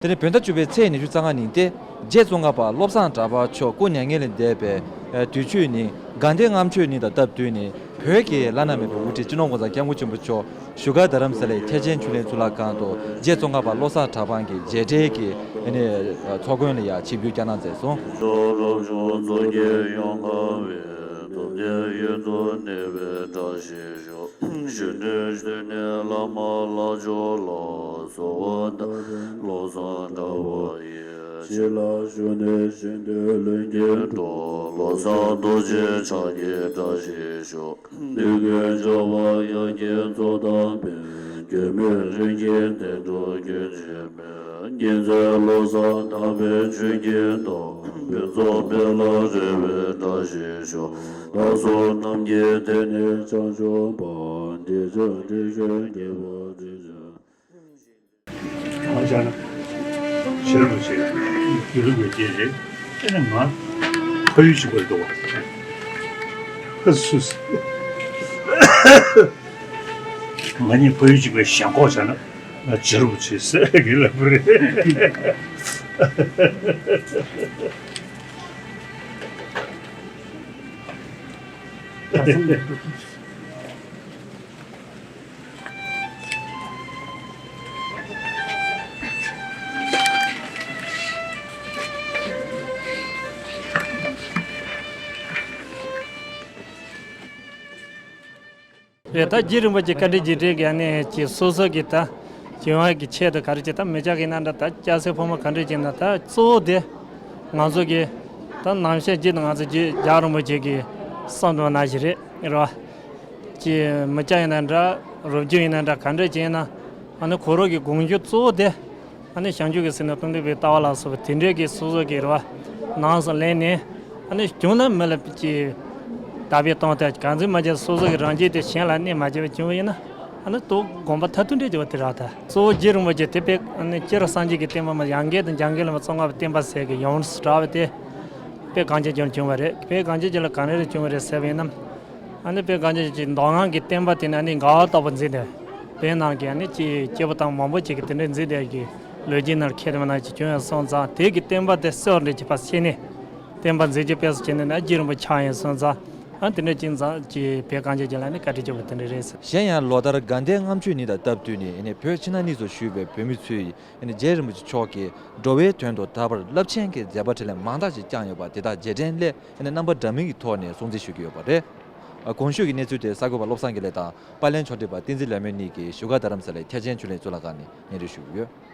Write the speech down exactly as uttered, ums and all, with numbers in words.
དེ་ནས་བོད་ཟླ་བཅུ་པའི་ཚེས་ཉི་ཤུ་རྩ་ལྔ་ཉིན་ཏེ། རྗེ་ཙོང་ཁ་པ་བློ་བཟང་གྲགས་པ་མཆོག་སྐུ་མྱ་ངན་ལས་འདས་པའི་དུས་མཆོད་ནི་དགའ་ལྡན་ལྔ་མཆོད་ཉིན་དང་སྟབས་བསྟུན་ནས། བོད་ཀྱི་བླ་ན་མེད་པའི་དབུ་ཁྲིད་སྤྱི་ནོར་༸གོང་ས་༸སྐྱབས་མགོན་ཆེན་པོ་མཆོག་བཞུགས་སྒར་རྡ་རམ་ས་ལའི་ཐེག་ཆེན་ཆོས་གླིང་གཙུག་ལག་ཁང་དུ་རྗེ་ཙོང་ཁ་པ་བློ་བཟང་གྲགས་པ་གི་རྗེས་དྲན་གྱི་ཚོགས་མགོན་ལ་ཡང་ཆིབས་བསྒྱུར་བསྐྱངས་གནང་མཛད་སོང་། གཞོན་ནུའི་དུས་ནས་བླ་མ་ལྷ་མཆོག་ལ་གསོལ་བ་འདེབས་པའི་བློ་བཟང་གྲགས་པ་ཡི། ཕྱི་ལ་བཞུགས་ནས་གཞོན་དུས་ལྷུན་གྱིས་གྲུབ། བློ་བཟང་རྡོ་རྗེ་འཆང་གི་བཀྲ་ཤིས་ཤོག། དུས་ཀུན་འབྱོར་པ་ཡར་རྒྱས་མཚོ་དང་ལྡན། སྐྱེད་མོས་རིགས་ཀྱི་བསྟན་འགྲོ་རྒྱུན་ཆད་མེད། ཉི་ཚེ་བློ་བཟང་དམ་པའི་ཆོས་ཀྱི་སྟོབས། ཕུན་ཚོགས་འཕེལ་ལ་རོལ་པའི་བཀྲ་ཤིས་ཤོག། བདག་སོགས་རྣམས་ཀྱི་དེ་ནས་བྱང་ཆུབ་བར། འབྲས་བུ་འབྲས་བུ་རྒྱས་པར་བྱེད། ང་ཅག་ནི་ཤེས་རབ་ཆེ་རྒྱུད་ལུགས་པའི་རྗེས་རེད། ཨེ་ན་ང་ཕ་ཡུལ་གཅིག་པར་འགྲོ་བ། ཧ་སུ་སི། ང་གཉིས་ཕ་ཡུལ་གཅིག་པའི་ཞེན་ཁོག་བྱས་ན་ང་བྱ་རུབ་བྱེད་ཟེར་གི་ལབ་པ་རེད། རེད། ད་རྗེ་རིན་པོ་ཆེ་བཀའ་དྲིན་རྗེས་དྲན་གྱི་ཨ་ནི་ཀྱི་སོ་སོ་གི་ད་བྱུང་བ་གི་ཆེད་དུ་ག་རེ་བྱེད། ད་མི་ཅག་གི་ན་འདྲ་ད་སྐྱ་སེར་ཕོ་མོ་ག་འདྲ་བྱེད་ན། ད་གཙོ་བོ་དེ་ང་ཚོ་གི་ད་ནམ་ཞག་རྗེས་དུ་ང་ཚོ་རྗེ་རྒྱལ་བ་རིན་པོ་ཆེ་གི་བསམ་དོན་ནང་བཞིན་རེད། རེད་བ། ཀྱི་མི་སྐྱ་ཡིན་ན་འདྲ། རབ་རྒྱུན་ཡིན་ན་འདྲ། ག་འདྲ་ཅིག་ཡིན་ན་ཨ་ནི་ཁོ་རང་གི་དགོངས་རྒྱུ་གཙོ་བོ་དེ་ཨ་ནི་བྱང་ཆུབ་ཀྱི་སེམས་དང་ཀུན་རྫོབ་པའི་ལྟ་བ་ལ་སོགས་པ་དེ་འདྲའི་གི་སོ་སོ་གི་རེད་བ། ནང་སོང་ལེན་ནས་ཨ་ནི་གཞུང་ལ་མི་ལ་ཀྱི་དད་པའི་གཏོང་ཐབས་གང་འཛིན་མ་བྱས། སོ་སོ་གི་རང་རྒྱལ་དེ་གཞན་ལ་གནོད་མ་བྱས་པ་བྱུང་བ་ཡིན་ན་ཨ་ནི་དོ་དགོངས་པ་མཐར་ཐུག་འདྲ་བྱས་པ་དེ་རག་ད། གཙོ་བོ་རྗེ་རིན་པོ་ཆེ་དེ་དཔེ་ཨ་ནི་སྤྱིར་སངས་རྒྱས་ཀྱི་བསྟན་པ་མ་ཡང་དགེ་དང་འཇམ་མགོན་བླ་མ་ཙོང་ཁ་པ་བསྟན་པ་ཟེར་གི་ཡོངས་སུ་གྲགས་པ་དེ་དཔེ་གངས་ཅན་ལྗོངས་བྱུང་བ་རེད། དཔེ་གངས་ཅན་ལྗོངས་ལ་ག་འདྲ་རེ་བྱུང་བ་རེད་ཟེར་བ་ཡིན་ན། ཨ་ནི་དཔེ་གངས་ཅན་གྱི་མདོ་སྔགས་ཀྱི་བསྟན་པ་དེ་ནི་ཨ་ནི་མགར་བ་ལྟ་བུ་འཛིན་ཏེ། བོད་ནང་གི་ཨ་ནི་ཅི་སྐྱེས་བུ་དམ་མང་པོ་ཅིག་གིས་དེ་འདྲ་འཛིན་ཏེ་གི་ལོ་རྒྱུས་ནང་ཁྱེར་ཏེ་མ་ནང་ཅིག་བྱུང་ཡོད་སོང་ཙང་། དེ་གི་བསྟན་པ་དེ་གསོལ་རེ་ཅིག་ཕར་བཤད་ནས་བསྟན་པ་འཛིན་རྒྱུ་དཔེ་སུ་བྱས་ནས་ན་རྗེ་རིན་པོ་ཆགས་ཡོད་སོང་ཙང་། ཨ་དེ་འདྲ་ཅིག་ཙང་ཅི་བོད་གངས་ཅན་གྱི་ལ་ནི་བཀའ་དྲིན་ཆེ་བོ་དེ་འདྲ་རེད་ཟེར། གཞན་ཡང་ལོ་ལྟར་དགའ་ལྡན་ལྔ་མཆོད་ཉིན་དང་སྟབས་བསྟུན་ནས་ཨ་ནི་བོད་ཕྱི་ནང་གཉིས་སུ་བཞུགས་པའི་བོད་མི་ཚོས་ཨ་ནི་རྗེ་རིན་པོ་ཆེ་མཆོག་གིས་འགྲོ་བའི་དོན་དུ་དར་བར་རླབས་ཆེན་གྱི་མཛད་པ་འཕྲིན་ལས་མང་དག་ཅིག་བསྐྱངས་ཡོད་པ་དེ་དག་རྗེས་དྲན་སླད། ཨ་ནི་རྣམ་པ་འདྲ་མིན་གྱི་ཐོག་ནས་སྲུང་བརྩི་ཞུ་གི་ཡོད་པ་རེད། ཨ་གོང་ཞུས་ཀྱི་གནས་ཚུལ་དེ་གསར་འགོད་པ་བློ་བཟང་དགེ་ལེགས་དང་པར་ལེན་ཕྱོགས་སྒྲིག་པ་བསྟན་འཛིན་ལྷ་མོ་གཉིས་ཀྱིས་བཞུགས་སྒར་རྡ་རམ་ས་ལའི་ཐེག་ཆེན་ཆོས་གླིང་གཙུག་ལག་ཁང་ནས་སྙན་སྒྲོན་ཞུས་ཡོད།